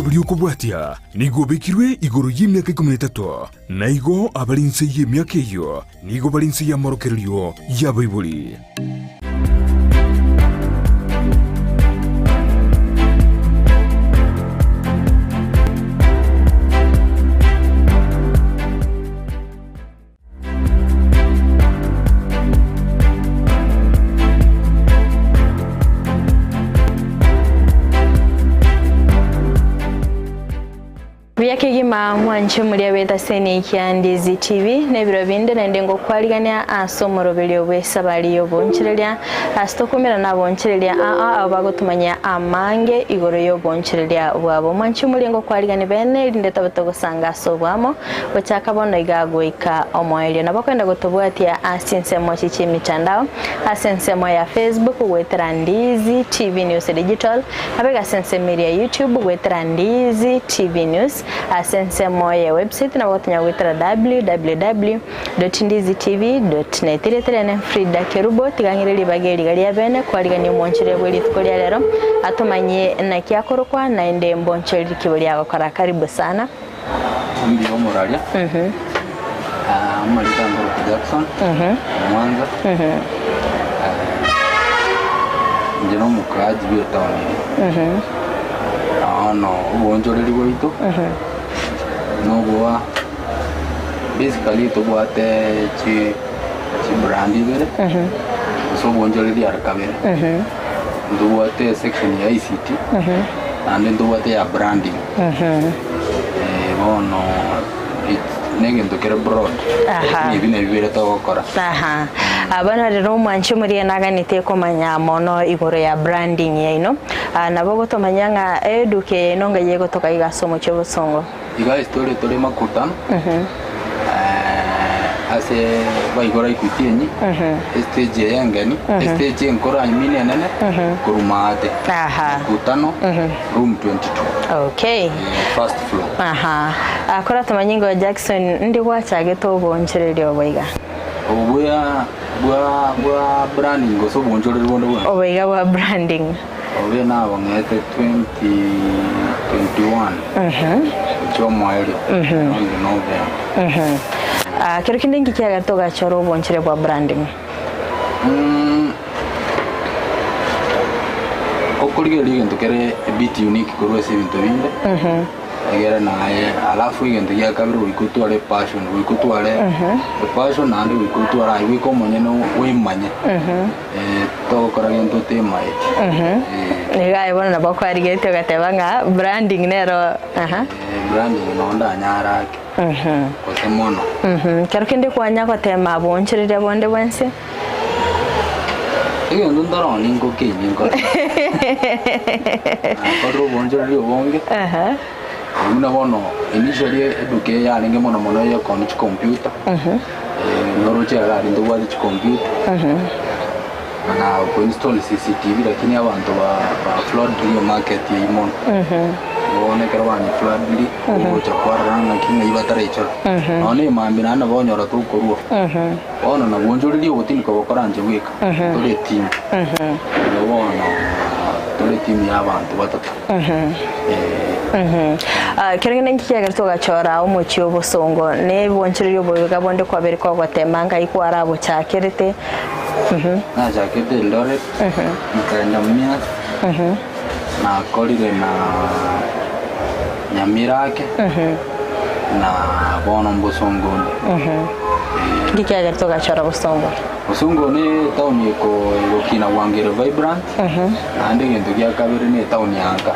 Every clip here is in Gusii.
Omoroberio okobwatia nigo obekirwe igoro y'emiaka ikomi na etato, na igo abare inse y'emiaka eyio nigo bare inse y'amorokererio y'abaibori. Buya kegima mwanche moria b'etaseni ya Ndizi TV na ebiro binde naende ngokwarigania ase omoroberio bw'esabari y'obonchereria ase tokomerana nabonchereria aa abo bagotomanyia amange igoro y'obonchereria bwabo. Mwanche moria ngokwarigania bene erinde tobe togosanga ase oboamo Gochaka bono iga goika omoerio. Nabo okoenda gotobwatia ase chinsemo echi chi'emitandao, ase ensemo ya Facebook goetera Ndizi TV News Digital, nabo ase ensemo eria ya YouTube goetera Ndizi TV News, ase ensemo ye website nabo ogotonya goetera www.ndizitv.net. Erieta riane Frida Kerubo, tiga ng'ire ribaga eri iga ria bene kwarigania omwancheri bwe rituko ria rero, atomanyie naki akorokwa naende mbonchoreri ki boria agokora. Karibu sana. Mbuya omoraria, amariko angoroka Jackson, Omwanza, inche na omokaaji bwe etown eye. Bono oboonchoreri bwaito, noboa basically tobwate chi chibrand ibere, ase oboonchoreri ara kabere. Ntobwate esection ya ICT, naende ntobwate eya branding. Bono negento kere broad, Aha. lakini ebi nabio bire togokora. Aha. Ah, bono rero omwanchi omoria naganete komanya mono igoro ya branding yaino. Ah, nabo ogotomanya ng'a eduka eye yaino ng'ai egotoka iga ase omochie obosongo. Iga ase tore tore makutano ase baigora Equity enyi, estage eye engeni, estage enkoro I mean enene korwa maate. Aha. Makutano room 22 Okay. first floor. Aha. Ah, kora tomanye ngo Jackson ndi gwachagete obonchereria obo iga. Obo bwa bwa bwa branding gose obonchoreri bonde bwensi. Obo iga bwa branding. Obe nabong'ete 2021 gochia omoerio around November. Ah, kero kende inki kiagerete ogachora obonchore bwa branding? Mm, okorigereria egento kere a bit unique korwa ase ebinto binde egere naye alafu egento gia kabere goika otware epassion goika otware epassion naende goika otware aye goika omonyene oimanye Togokora gento otemaeti. Nigo aye bono nabo kwarigetie ogateba ng'a branding nero aha. Branding noo ndanyare ake gose mono. Kero kende kwanya gotema abonchereria bonde bwensi? Egento ntaroo ningokenyie nkore. Nakorire obonchereria obonge, buna bono initially eduka eye yarenge mono mono ya okoonia chicomputer. Noroche iga aria ntobwate chicomputer na koinstall CCTV lakini abanto ba ba floodire emarket eywo mono. Bono ekero banyefloodire ogocha kwarora ng'aki ng'ai bataraichora. Nonya na emambia naende nabo onyora tokorwa. Bono nabwonchoreria ogotini kobokora inche bweka, tore etimu. Igo bono tore etimu ya abanto batato. Ekero kende nki kiagera togachora omochie obosongo, na ebonchoreria obobe bonde kwabere kogotema ngai kwarabochakerete. Nachakete Eldoret, nkaenda Mumias, nakorire na Nyamira ake, na bono mbosongo onde. Nki kiagera togachora bosongo? Bosongo ne etown eko egokina bwango ere vibrant, Naende egento gia kabere netaoni ya nka.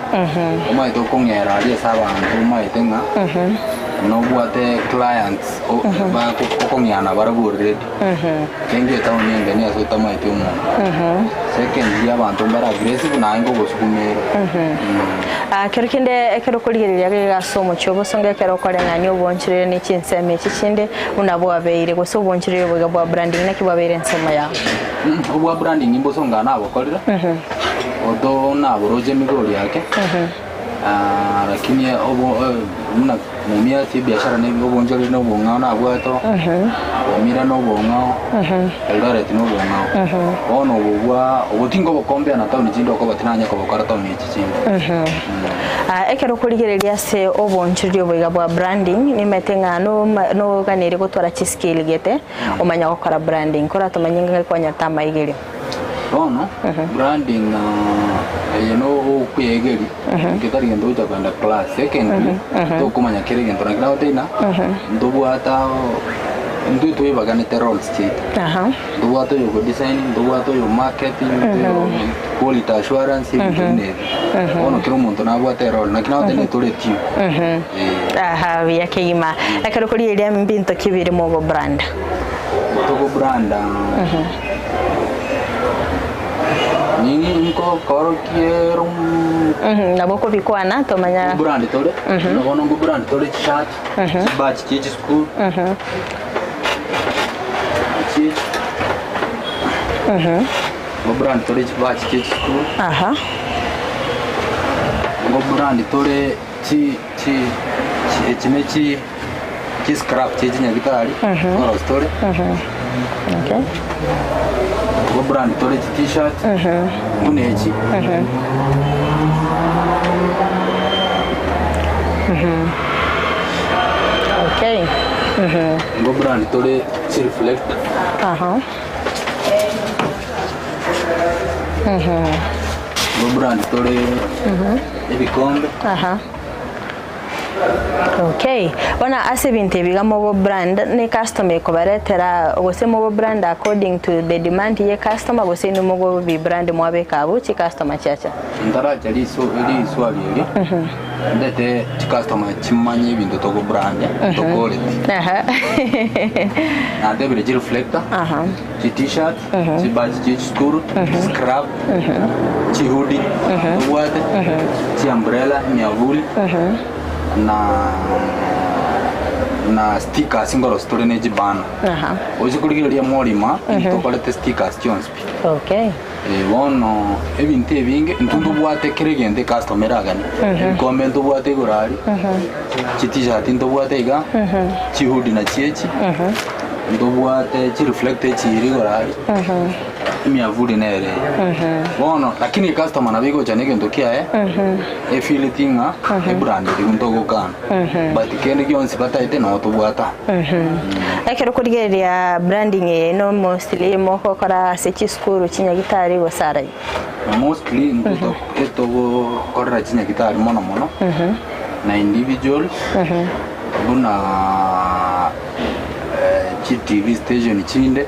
Omanyete okong'era aria ase abanto omanyete ng'a nobwate clients o- bako- okong'ea nabarabwo already. Kenge etaoni engeni ase otamanyeti omonto. Secondly abanto mbare aggressive naende nkogosugumera. Ah, kero kende ekero okorigereria iga ase omochie obosongo ekero okoreng'ania obonchoreri ne chinsemo echi chinde buna bwabeire gose obonchoreri obo iga bwa branding naki bwabeire ensemo yao? Obwa branding mbosonga nabokorire, oto naboroche emegori yake. Ah, lakini obo eh, buna mumia ase ebiashara na obonchoreri na obong'ao nabwate oo, Omira na obong'ao, Eldoret na obong'ao. Bono obo bwa obo tingobokombea na taoni chinde okoba tinanya kobokora taoni echi chinde. Ah, ekero okorigereria ase obonchoreri obo iga bwa branding, nimanyete ng'a noma noganeirie gotwara chiskill gete, omanye gokora branding. Koratomanye ng'a kwanyarete amaigerio. Bono branding eye no okwegeria getari gento gocha kogenda class. Secondly tokomanya kera egento naki nagotebia ng'a ntobwate intwe twebaganete roles chiaito. Ntobwate oyo ogo design, ntobwate oyo marketing, oyo quality assurance ebinto buna ebi. Bono kera omonto nabwate erole naki nagotebia ng'a tore team. Aha buya kegima. Ekero okorigereria mbinto ki bire mogo brand? Togo brand. Nkoorokie Nabo okobikwana tomanya. Brand tore, buna bono nko brand tore chisati, chibachi chie chisukuru, echi nko brand tore chibachi chie chisukuru, nko brand tore chi chi echi ne chi Chiscrap chie chinyagitari nkorosia tore. Okay. Nko brand tore chi t-shirt buna echi. Okay. Nko brand tore chi reflector. Aha. Nko brand tore ebikombe. Aha. Okay, bono ase ebinto ebi iga mogo brand ne customer ekobaretera gose mogo brand according to the demand ye customer gose inwe mogo bi brand mwabeka abwo chi customer chiacha? Ntaracha riso riswali eri, ndete chicustomer chimanye ebinto togo brand tokoreti. Natebire chi reflector, chi t-shirt, chibachi chie chisukuru, chiscrub, chihoodie tobwate, chiumbrella, emiavuli, na na stickers nkorosia tore ne chibanner. Oche korigereria morima, ntokorete stickers chionsi pi. Okay. Eh, bono ebinto ebinge intwe ntobwate kera egento ecustomer eraganie. Ebikombe ntobwate igoro aria, chi-t-shirt ntobwate iga, chihoodie nachio echi, ntobwate chireflector echi igoro aria, emiavuli nere eye. Bono lakini ecustomer nabo egocha na egento kiaye, efeeleti ng'a ebrand eria ntogokana, but kende gionsi bataete noo tobwate aa. Ekero okorigereria branding eye no mostly mogokora ase chisukuru, chinyagitari gose arai? Mostly intwe to- etogokorera chinyagitari mono mono, na individuals, buna chi TV station chinde,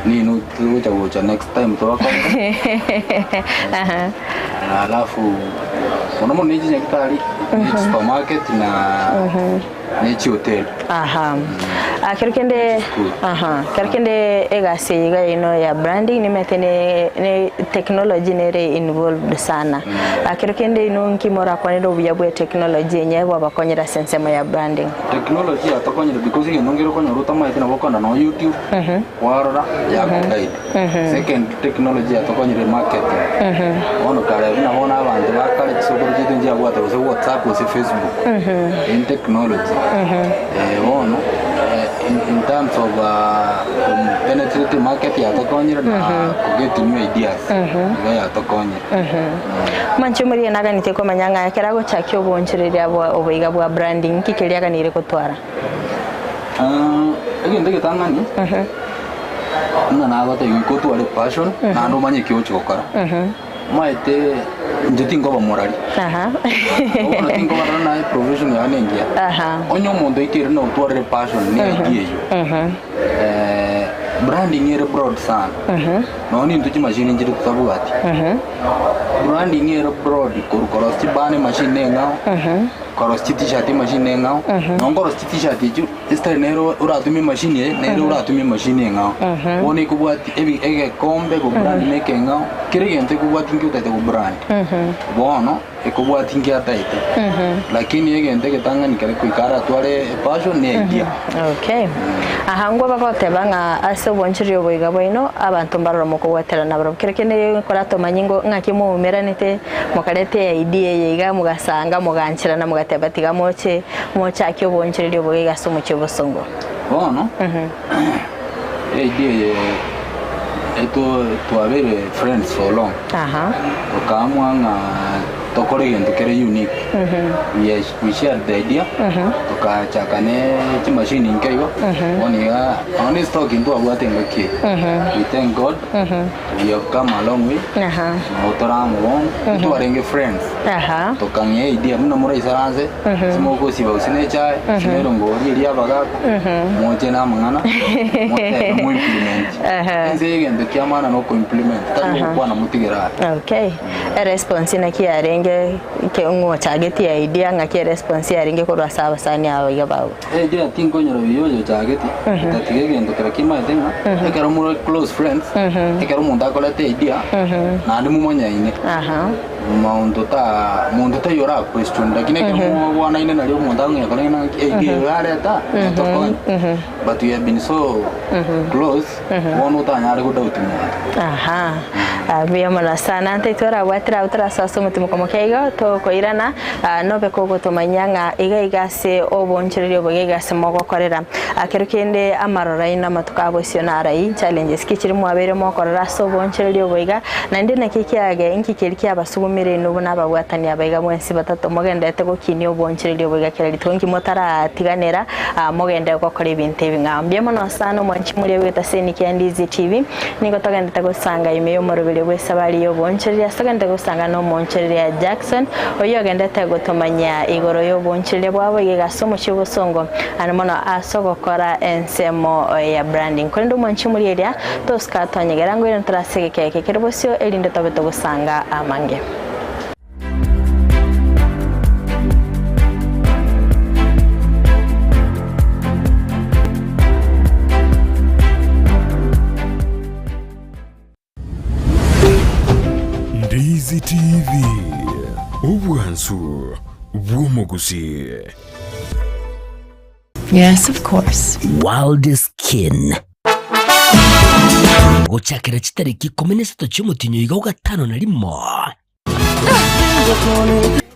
ninu togocha gocha next time tobakonye. Alafu mono mono ne chinyagitari, ne chisupermarket na ne chihoteli. Aha. Ah, kero kende School. aha kero kende egasi eye iga yaino ya branding nimanyete ne ne technology nere involved sana. Ah, kero kende inwe nki morakwanere obuya bwe technology enye bwabakonyire ase ensemo ya branding? Technology yatokonyire because egento nkere okonyora otamaete nabo okogenda nonye YouTube kwarora yakoguide. Second technology yatokonyire marketing. Bono kare buna bono abanto ba kare chisokoro chiaito nchiabwate gose WhatsApp gose Facebook. Eye ni technology. Bono in, in terms of penetrate market yatokonyire na koget new ideas iga yatokonyire. Mwanche omoria naganete komanya ng'a ekero agochakia oboonchoreria bwa oboiga bwa branding nki keria aganire gotwara? Ah, egento egetang'ani buna nagotebia goika otware passion naende omanye eki ogochi gokora. Omanyete inche tinkoba morari. Bono tinkoba roro naye profession yane engiya. Onye omonto oikeire na otwarire passion na idea eywo, branding ere broad sana. Nonya intwe chimashini nchire totabwati. Branding ere broad korwa korosia chibana emashini neng'ao, korosia chitishat emashini neng'ao, nonya korosia chitishat echio estyle nere oratumie emashini eye nere oratumie emashini eng'ao. Bono ekobwati ebi egekombe gobrand na ekeng'ao, kera egento ekobwati nki otagete gobrand. Bono ekobwati nki ataete. Lakini egento egetang'ani kere goika aratware epassion na eidea. Okay. Aha ngwo bagoteba ng'a ase obonchoreri oboiga bwaino abanto mbaroro mokobwaterana barobwo. Kero kende nkoratomanye ngo ng'aki moumerete. mwaumeranete mokareta eidea eye iga mogasanga mogancherana mogateba tiga moche mochake oboonchoreria obo iga ase omochie obosongo? Bono eidea eye eto twabeire friends for long. Aha. Tokaamua ng'a tokore egento kere unique. We, we shared the idea, tokachaka ne chimashini nke igo, bono iga nonya ne stock ntwabwate engaki eye. We thank God, we have come a long way, Aha. nabo tore amo bono, ntwarenge friends. Aha. Tokang'ea idea buna moraisaranse, simogosiba gose ne echae, gose ne erongori eria abagaka, moche na amang'ana, motebe mo implement. Ense eye egento kia maana na oko implement, tari gokwana motigere aya. Okay. Eresponse naki yarenge ke ng'o ochagetie idea ng'aki eresponse yarenge korwa ase abasani aba iga bago? Idea tinkonyora buya oyo ochagetie, otatiga egento kera kimaete ng'a ekero more close friends, ekero omonto akoreta idea, naende momonyaine. Aha. Monto ta monto taiyo ora question lakini ekero mogwanaine nario omonto akong'ea kore ng'a naki idea eyo yareta netokonye. But we have been so close bono otanyare go doubt monto. Aha, Ah, mbuya mono sana. Nte twarabwatire abwo torasoa ase omotimoko moke igo, tokoirana ah, nobe kogotomanyia ng'a iga iga ase obonchoreria obo iga iga ase mogokorera. Ah, kero kende amaroro aino amatuko a bosio narai, challenges ki chiri mwabeire mokorora ase obonchoreria obo iga, naende naki kiage inki keria kiabasugumire inwe buna ababwatani aba iga mwensi batato mogenderete gokinia obonchoreria obo iga kera rituko inki motaratiganera Aa mogende gokora ebinto ebi ng'a mbuya mono sana omwanchi moria bw'etaseni kia Ndizi TV. Nigo togendete gosanga ime y'omoroberio bw'esabari y'oboonchoreria ase togendete gosanga n'omoonchoreria Jackson oyio ogendete gotomanyia igoro y'oboonchoreria bwabo iga iga ase omochie obosongo ande mono ase ogokora ensemo ya branding. Korende omwanchi moria eria tosika twanyegera ngoirane tore ase egeka eke kere bosio erinde tobe togosanga amange. Ndizi TV, obwansu bw'omogusi. Yes, of course. World Skin. Gochakera chitariki 13 chi'omotienyi oiga o gatano na rimo,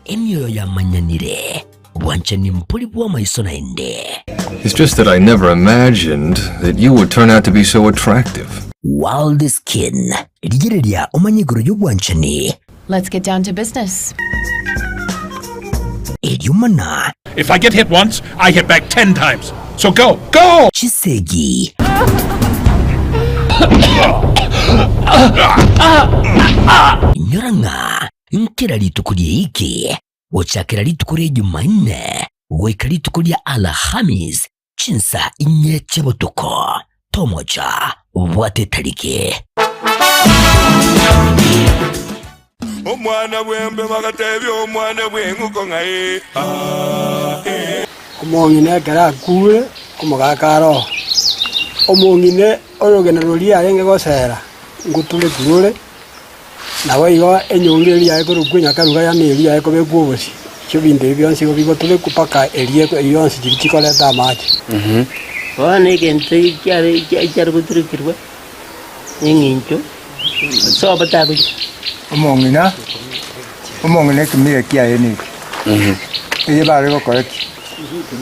emioyo yamanyanire, obwanchani mbori bw'amaiso naende. It's just that I never imagined that you would turn out to be so attractive. World Skin, rigereria omanye igoro y'obwanchani. Let's get down to business. Eriomana. If I get hit once, I hit back ten times. So go, go! Chisegi. Inyora ng'a nkera rituko ri'eiki, gochakera rituko ria Jumanne goika rituko ria Alhamis chinsa inye chia botuko, tomocha bwate etariki. Omwana bw'embe bagatebia omwana bw'eng'uko ng'a ee, aa, ee. Omong'ina ekero akuure, omogaka aroho. Omong'ina orogena roria arenge gosera ngotureku rore, naboigo enyongo eria yaye korokwa enyakaruga yaani eria yaye kobekwa obosie. Echio ebinto ebi bionsi igo bigoturekwa mpaka eria eko yonsi chiria chikoreta amache. Bono egento kiare kiare goturekerwa neng'encho sobo tagochia. Omong'ina, omong'ina ekemira kiaye neke, eye bare gokora ki?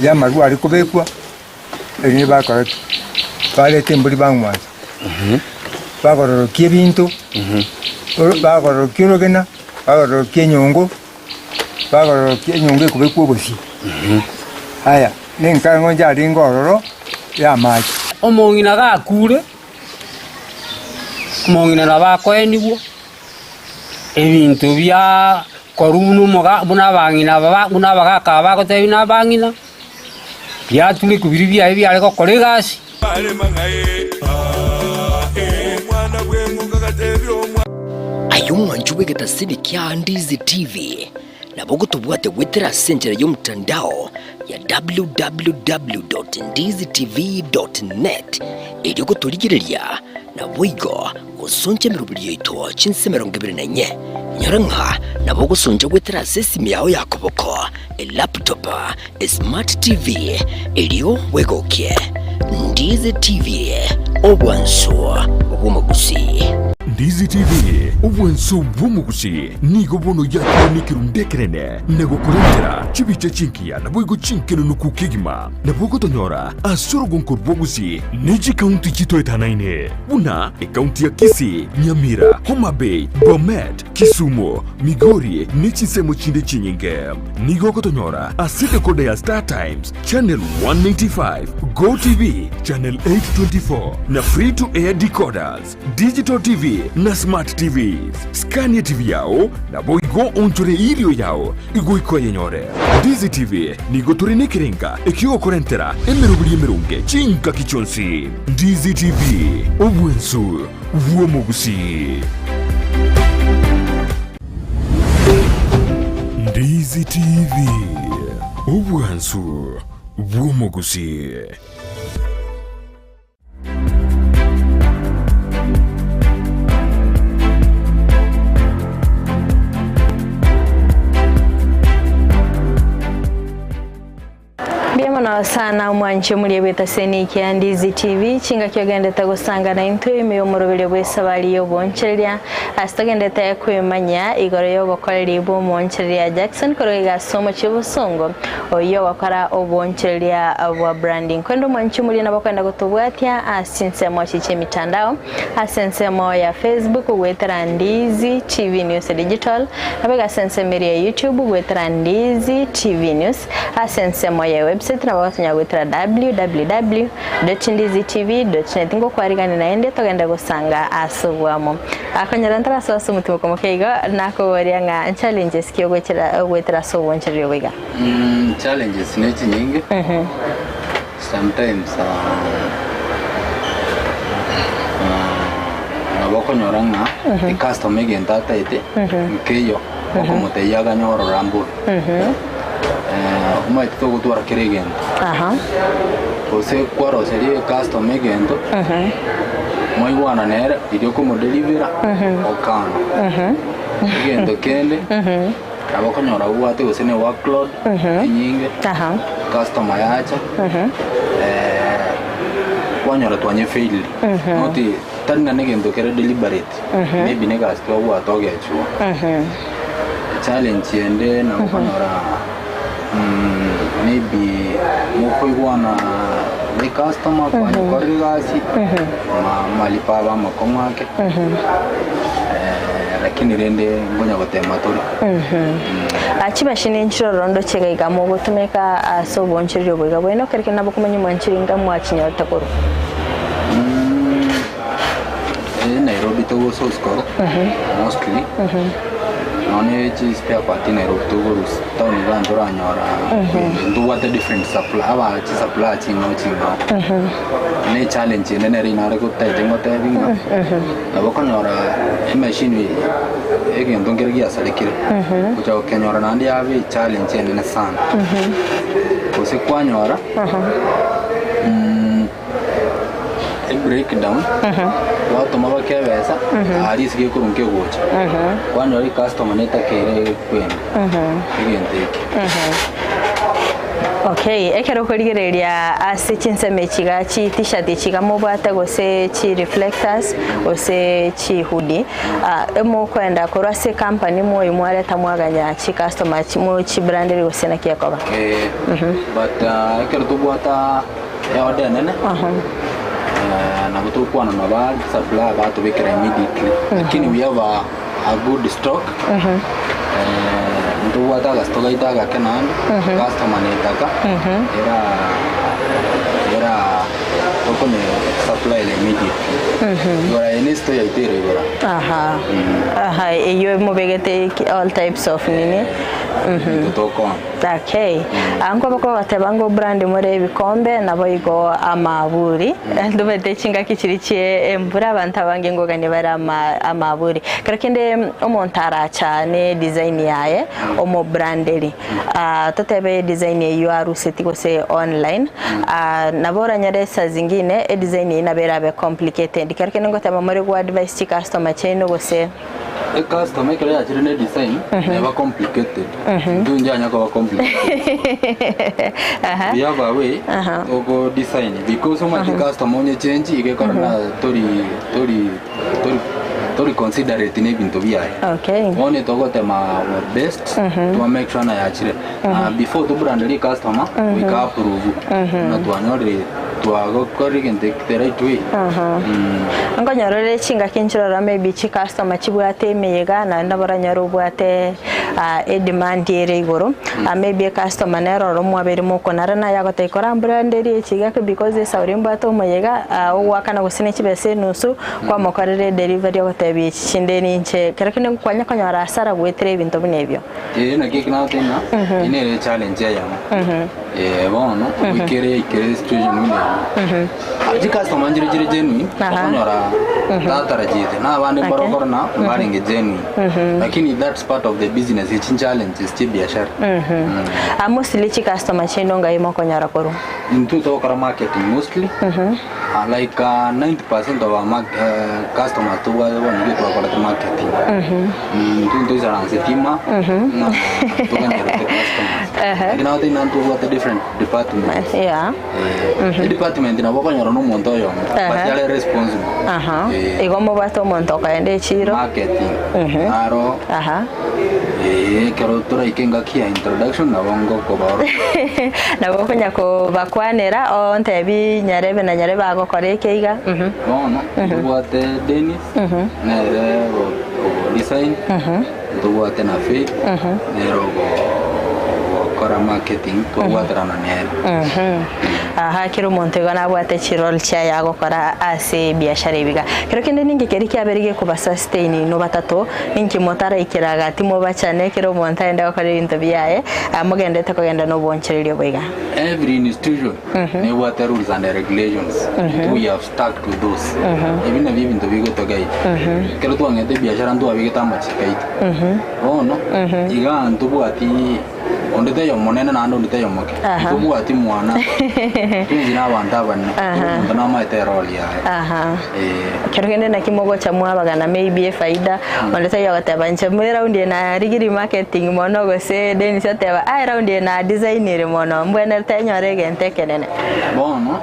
Ya amarwa are kobekwa, erinde bakora ki? Bareta embori bang'wansa, bagororokia ebinto, oro bagororokia orogena, bagororokia enyongo, bagororokia enyongo ekobekwa obosie. Aya, na enkang'o yarenge ororo ya amache. Omong'ina gakure, omong'ina nabo akoenigwa ebinto bia korwa buna omoga buna abang'ina aba ba buna abagaka aba bagotebiwa na abang'ina, biatureka biria biaye biare gokora egasi. Aye omwanchi bw'egetasini kia Ndizi TV, nabo ogotobwate goetera ase enchera y'omotandao ya www.ndizitv.net erio gotorigereria naboigo gosoncha emeroberi yaito chinse 24. Inyora ng'a nabo ogosoncha goetera ase esimi yao ya koboko, elaptop, esmart TV, erio bwegokie. Ndizi TV, obwansu bw'omogusii. Ndizi TV, obwanso bw'omogusi, nigo bono yakire nekerundu ekenene na gokorentera chibicha chingiya naboigo chinkenenuku kegima. Nabo ogotonyora ase orogonko rw'ogusi ne chikaunti chitoetanaine buna ekaunti ya Kisii, Nyamira, Homa Bay, Bomet, Kisumu, Migori ne chinsemo chinde chinyinge. Nigo ogotonyora ase decoder ya Star Times, Channel 195, Go TV, Channel 824 na Free to Air decoders, Digital TV na Smart TVs. Skania TV yao naboigo onchore irio yao igoika oyenyore. Ndizi TV nigo tore nekerenga ekiogokorentera emeroberi emeronge chingaki chionsi. Ndizi TV, obwensu bw'omogusii. Ndizi TV, obwansu bw'omogusii. Mbuya mono sana omwanchi omoria bw'etaseni ekia Ndizi TV, chingaki ogendete gosangana intwe ime y'omoroberio bw'esabari y'obonchereria ase togendete kwemanya igoro y'obokoreri bw'omonchereria Jackson korwa iga ase omochie bosongo oyio ogokora obonchereria bwa branding. Korende omwanchi omoria nabo okoenda gotobwatia ase chinsemo echi chi'emitandao Ase ensemo ya Facebook goetera Ndizi TV News Digital, naboigo ase ensemo eria ya YouTube goetera Ndizi TV News, ase ensemo ya website nabo gotonya goetera www.ndizitv.net Ngokwarigania naende togende gosanga ase obwamo. Akonyora ntarasoa ase omotimoko moke igo nakoboria ng'a challenges ki ogochera ogoetera ase obonchereri obo iga? Challenges ne chinyinge. Sometimes nabo okonyora ng'a ecustomer egento ataete nkeiyo okomotebia aganye orora mbobe. Omanyete togotwara kera egento, gose kwaroseria ecustomer egento, mwaigwana nere riria okomodelivera okana. Egento kende. Nabo okonyora obwate gose ne workload enyinge, customer yacha, kwanyora twanye failed. Not tari ng'a negento kere deliberate, maybe ne egasi twabwate ogechwa. Challenge ende nabo okonyora maybe mokoigwana ne customer kwanyekora egasi, malipo abe amakong'u ake. Lakini rende nkonya gotema tore. Chimashini nchiroro ndoche iga iga mogotumeka ase obonchereri obo iga bwene ekero kende nabo okomanya omwancheri inga mwachinyorete korwa. Eh, Nairobi togosource korwa mostly nonye chi spare part Nairobi togorusia town iga ntoranyora ntobwate different supply aba chisupplier ching'ao ching'ao ne challenge ende nere nare gotaete ngotebi ng'a Nabo okonyora emachine eye egento nkere giasarekire, gocha gokenyora naende yaba echallenge enene sana. Gose kwanyora ebreakdown, gwatoma bakebesa, aria ase gekorwa nkegocha, kwanyora ecustomer netakeire kwenda egento eke. Okay, ekero okorigereria ase chinsemo echi iga chi t-shirt echi iga mobwate gose chi reflectors gose chi hoodie ah, emokoenda korwa ase ecompany moyo mwareta mwaganya chi customer chi mochibranderi gose naki ekoba? Eh, but ah, ekero tobwata eorder enene eh, nabo tokwana nabo supplier batobekera immediately lakini we have a, a good stock Ntobwate agasito gaito agake naende, customer netaka, era era tokonye supply immediately. Igoro aye ne store yaito ere igoro. Aha. Aha, eyio mobegete all types of nini. Ebinto tokoonia. Okay. Ah, nkoba kobateba ngo brand more ebikombe naboigo amaburi. Ndomanyete chingaki chiria chie embura abanto abange ngogania bare ama amaburi. Kero kende omonto aracha ne design yaye omobranderi ah, totebe edesign eyio aruseti gose online ah, nabo oranyore saa zingine edesign eyio nabo erabe complicated. Kero kende ngoteba more go advise chicustomer chiaino gose. Ecustomer ekero yachire ne design neba complicated. Intwe njanya koba complicated. We have a way togo design because omanyete customer onye change iga ekero na tori tori tori. Tori considerate na ebinto biaye. Okay. Bono togotema our best twa make sure na yachire. Na before to brand ri customer goika approve. Na twanyorire twagokorire egento eke the right way. Nkonyora ore chingaki nchirora maybe chicustomer chibwate emeyega naende nabo oranyore obwate edemand ere igoro maybe ecustomer nere oro mwabeire mokonara naye agotebia kora mbranderie echi iga because esauri mbwate omoyega ogoakana gose ne chibesa enusu Kwamokorera edelivery ogotebia echi chinde ninche kero kende nkwanya konyora hasara goetera ebinto buna ebio. Ee naki eki nagotebia ng'a eye nere echallenge eyemo. Ee bono goikera yaikire situation buna eyio. Chicustomer nchire chire genuine okonyora tatarachiete na abande mbare okore na mbarenge genuine. Lakini that's part of the business echi challenges chia ebiashara. Mostly chicustomer chiaino ngai mokonyora korwa? Intwe togokora marketing mostly. Like 90% of our mark, customers tobwate bono nigo twakorete marketing. Intwe ntoisaranse tima ng'a togenderete customers. Lakini nabo tari naende tobwate different departments. Yeah. Eh, edepartment nabo okonyora na omonto oyomo but are responsible. Aha. Eh. Igo mobwate omonto okoenda echiro. Marketing. Aro Aha. Ee, ekero toraike engaki ya introduction nabo ngokobaorokia. Nabo okonya kobakwanera ontebi nyarebe na nyarebe agokora eke iga. Mhm. Bono ntobwate Dennis nere ogo design ntobwate na Faith nere ogo ogokora marketing twabwaterana nere. Aha, kera omonto igo nabwate chirole chiaye agokora ase ebiashara ebi iga. Kero kende ninki keria kiabeire gekobasustain inwe batato Inki motaraikera gati mobachane kera omonto aende gokora ebinto biaye, mogenderete kogenda nobonchoreria obo iga? Every institution nebwate rules and regulations we have stuck to those. Ebi nabio ebinto bigotogeita. Ekero twang'ete ebiashara ntwabegete amachiko aito. Bono iga ntobwati Onde taiyo omonene naende onde taiyo omoke, Aha. tobwati mwana, twensi na abanto abanene, Aha. omonto namaete eroli yaye. Aha. Eh, Kero kende naki mogocha mwabagana maybe efaida, onde taiyo agoteba inche mo eraundi eye narigirie marketing mono gose Dennis oteba aye eraundi eye na designire mono mbwenerete nyore egento ekenene. Bono,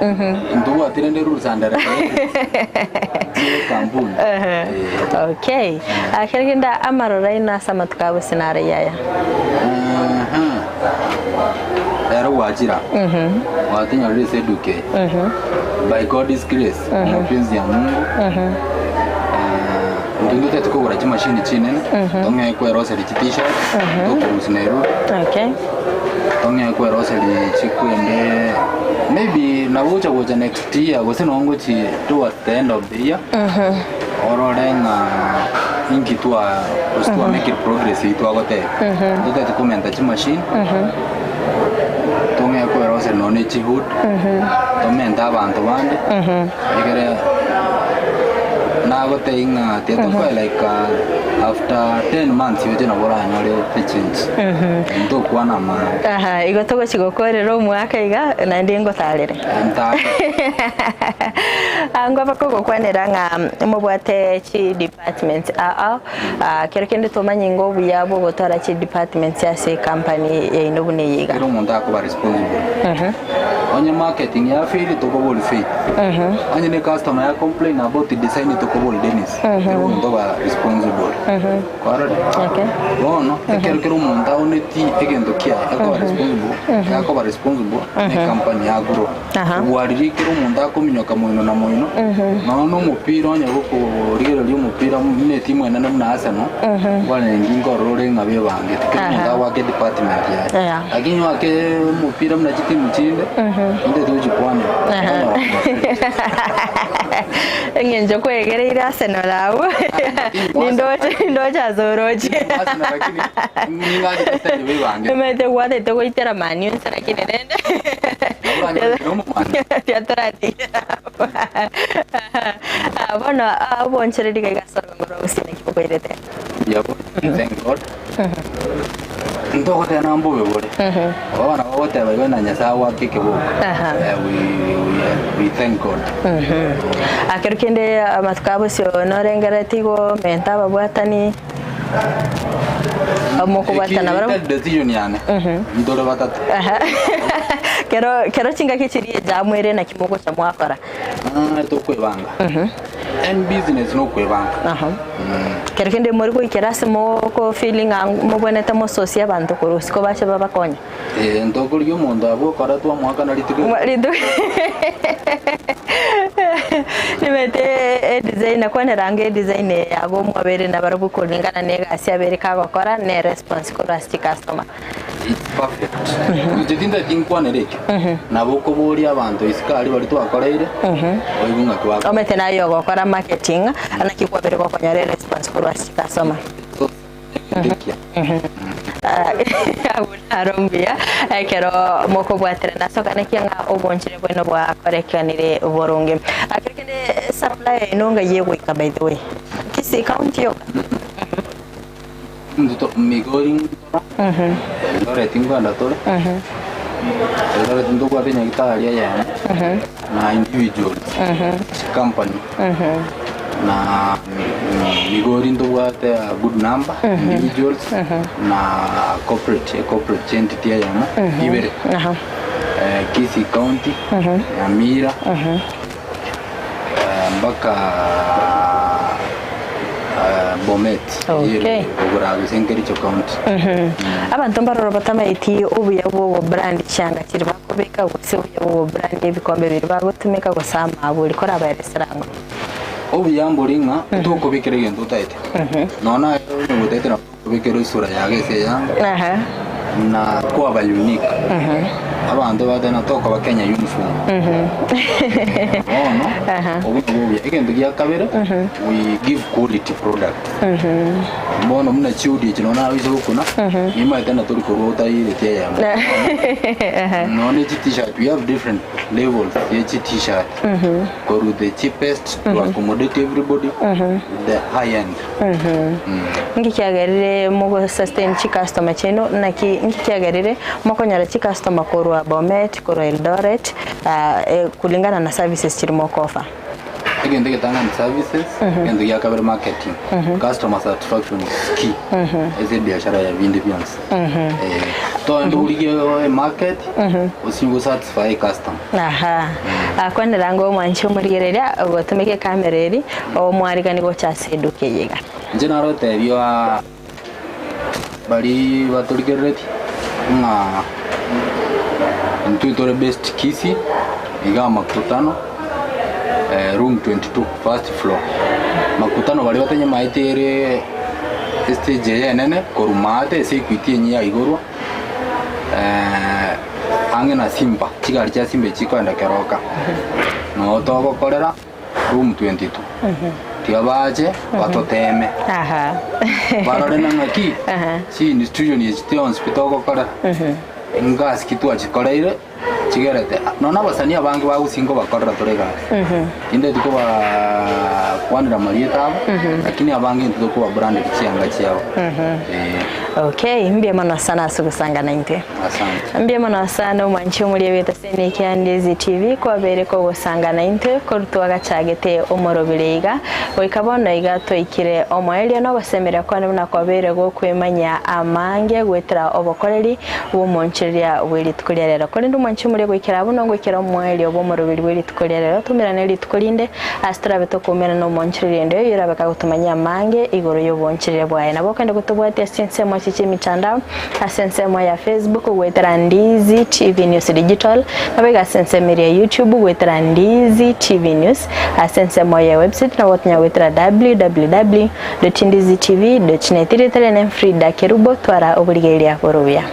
ntobwati rende rules and regulations chie ekampuni. Ehe. Eh. Okay. Ah, kero kende amaroro aino ase amatuko a gose nare aya. Ere gwachira gwatinyorire ase eduka eye by God's grace mapenzi ya Mungu intwe ntotagete kogora chimashini chinene tong'ee kweroseria chi t-shirt tokorusia Nairobi Okay. tong'ee kweroseria chikwende maybe nabo gocha gocha next year gose nonye ngochi towards the end of the year Orore ng'a inki twa gose twa make progress eyio twagoteba. Totagete komenta chimachine, tong'ee kweroseria nonya ne chihood, tomente abanto bande, egere nagotebia ng'a tiga tokoe like after 10 months oche nabo oranyore echange. Ntokwana amang'ana. Aha, igo togochi gokorera omwaka iga naende ngotarere. Ango bakogokwanera ng'a mobwate chi departments aa aa kero kende tomanye ng'a obuya bwa ogotwara chi departments ase ecompany yaino buna eye iga. Kera omonto akoba responsible. Onye marketing ya fail tokobori Faith. Onye ne customer ya complain about design tokobori Dennis. Kera omonto oba responsible. Kwarorire? Okay. Bono ekero kera omonto aoneti egento kiaye akoba responsible, gakoba responsible ne company ya grow. Aha. Obwariri kera omonto akominyoka moino na moino, nonya na omopira onye gokorigereria omopira buna etimu enene buna Arsenal, kwarenge nkorora ore ng'a bebangete, kera omonto Aha. agoaka edepartment yaye. Yeah. Lakini oake omopira buna chitimu chinde, intwe tochikwanera, okonyora Eng'encho kwegereire Arsenal abwo nindoche nindoche ase oroche. Omanyete gwatete goitera Man U inse lakini rende tiatoratiga bono obonchereri iga ase orogongo rwa gusii naki bokoirete? Ntogoteba na mbobe bore abana bagoteba igo na Nyasaye agoake ekeboko Aha. Eh, we, we, we thank God Ekero kende amatuko a bosio norengereretie igo menta ababwatani mokobwatana Eki- barabwo eki decision yane ntore batato Aha. Kero kero chingaki chiria ejamu ere naki mogocha mwakora Ah, tokwebanga. Any business nokwebanga. Aha. Kero kende mori goikera ase moko feeling ng'a mobwenerete mososie abanto korwa isiko bache babakonye. Ee, ntokorigia omonto abwo okora twamoakana rituko erimo. Rituko Nimanyete edesign kwanera ange edesign eye yago mwabeire nabarobwo kulingana na egasi abeire kagokora ne response korwa ase chicustomer. It's perfect. Inche tintageti nkwanere ekio. Nabo okoboria abanto isiko aria baria twakoreire, oigwe ng'aki bakora. Omanyete naye ogokora marketing, naki kwabere gokonyora eresponse korwa ase chicustomer. Egekia. Abwo naro mbuya ekero mokobwaterana ase okonekia ng'a obonchire bwaino bwakorekanire boronge. Ekero kende supply yaino ng'ai egoika by the way? Kisii county yoka? Intwe Migori ntora, Eldoret nkoenda tore, Eldoret ntobwate nyagetari eyemo na individuals, chicompany na Migori ntobwate a good number individuals na corporate, ecorporate entity eyemo ibere, Kisii county, Nyamira. Mpaka Bomet Okay. oboraa gose Kericho County. Abanto mbaroro batamaeti obuya bwa obobrand chianga chiria bakobeka gose obuya bwa obobrand ebikombe biria bagotumeka gose amabori korabaeresera ang'o? Obuya mbori ng'a tokobekera egento otaete. Nonya naye onye otaete nabo tokobekera esura yago ase eyanga Aha. na kwaba unique. Abanto bagoteba ng'a tokoba Kenya uniform. Bono Aha. obwo nabwo obuya. Egento gia kabere we give quality product. Bono buna chiudi echi nonya naye oise gokuna nimaete na tori korwa otaireti eyemo. Nonya ne chi t-shirt we have different levels ye chi t-shirt. Korwa the cheapest to accommodate everybody the high end. Nki kiagerire mogo sustain chicustomer chiaino naki nki kiagerire mokonyora chicustomer korwa Bomet korwa Eldoret kulingana na services chiria moko offer? Egento egetang'ani services, egento gia kabere marketing, customer satisfaction is key ase ebiashara ya binde bionsi. Eh, togende origie emarket osinye go satisfy ecustomer. Aha. Akwanera ango omwanchi omorigereria ogotumeka ekamera eri omwarigani gocha ase eduka eye iga. Inche narotebia baria batorigereretie ng'a intwe tore based Kisii iga Makutano room 22 first floor. Makutano baria batanyamaete ere estage eye enene korwa maate ase equity enyia yaigorwa. ang'e na Simba, chigari chia Simba echi chikoenda Keroka, noo togokorera room 22. Tiga bache batoteme, Aha. barore na ng'aki Aha. chi institution echi chionsi pi togokorera, ngasi ki twachikoreire chigerete nonya abasanii abange bagusii nkobakorera tore egasi. Tindeti kobaa kwanera amarieta abo, lakini abange intwe tokoba branded chianga chiabo. Eh. Okay, mbuya mono sana ase ogosanga naintwe. Asante. Mbuya mono sana omwanchi omoria bw'etaseni ekia Ndizi TV kwabeire kogosanga naintwe korwa twagachagete omorobire iga goika bono iga twaikire omoerio na ogosemeria kwane buna kwabeire gokwemanyia amange goetera obokoreri bw'omonchereria bwe rituko ria rero. Korende omwanchi omoria goikera abwo nogoikera omoerio bw'omoroberi bwe rituko ria rero, toumerane rituko rinde ase torabe tokoumerana nomonchereria onde oyio orabe kagotomanyia amange igoro y'obonchereria bwaye. Nabo okende gotobwatia ase chinsemo echi chi'emitandao, ase ensemo ya Facebook goetera Ndizi TV News Digital, naboigo ase ensemo eria ya YouTube goetera Ndizi TV News, ase ensemo ya website nabo otonya goetera www.ndizitv.net. Rieta riane Frida Kerubo, twara oborigereria bore obuya.